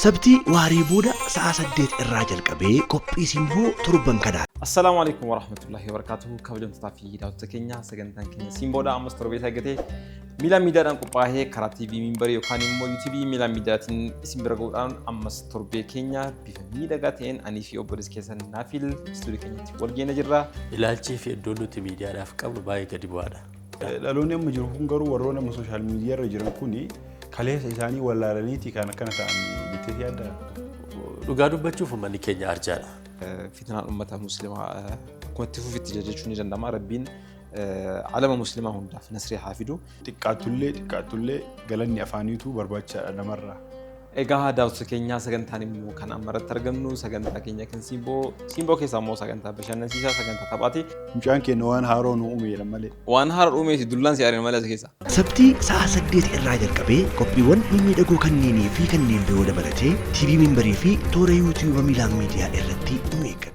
Sabtii waaree booda sa'a 8 irraa jalqabee qophii Simboo torban kanaa. Assalaamu alaikum warahmatullahi wabarakatuh. Kabajamtootaa fi daawwattoota keenya, sagantaan keenya Simboodha. Ammas torbee isaa eeggatee Miilaan Miidiyaadhaan qophaa'ee karaa TV Miimbarii yookaan immoo YouTube Miilaan Miidiyaatiin isin bira gahuudhaan ammas torbee keenya bifa miidhagaa ta'een anii fi obboleessi keessan Naafil istuudiyoo keenyatti wal geena jirra. Ilaalchii fi iddoon nuti miidiyaadhaaf qabnu baay'ee gadi bu'aadha. Dhaloonni amma jiru kun garuu warroonni amma social media irra jiran kuni kaleessa isaanii wallaalaniiti kan akkana ta'an jettee yaaddaa? Dhugaa dubbachuuf uummanni keenya arjaadha. Fitnaan uummata muslimaa akkuma itti fufitti jira jechuun ni danda'ama. Rabbiin alama muslimaa hundaaf nasrii haa fidu. Xiqqaattullee xiqqaattullee galanni afaaniitu barbaachisaadha namarraa. Egaa daawwattoota keenyaa, sagantaan immoo kan amma irratti argamnu sagantaa keenya kan Simboo, Simboo keessaa immoo sagantaa bashannansiisaa, sagantaa taphaati. Mucaan keenya waan haaroo nu uumeedha malee. Waan haara uumeeti dullaan si aareen malee as keessa. Sabtii sa'a 8 irraa jalqabee qophiiwwan mimmiidhagoo kanneenii fi kanneen biroo dabalatee TV Mimbarii fi toora YouTube Miilaan Miidiyaa irratti nu eeggadha.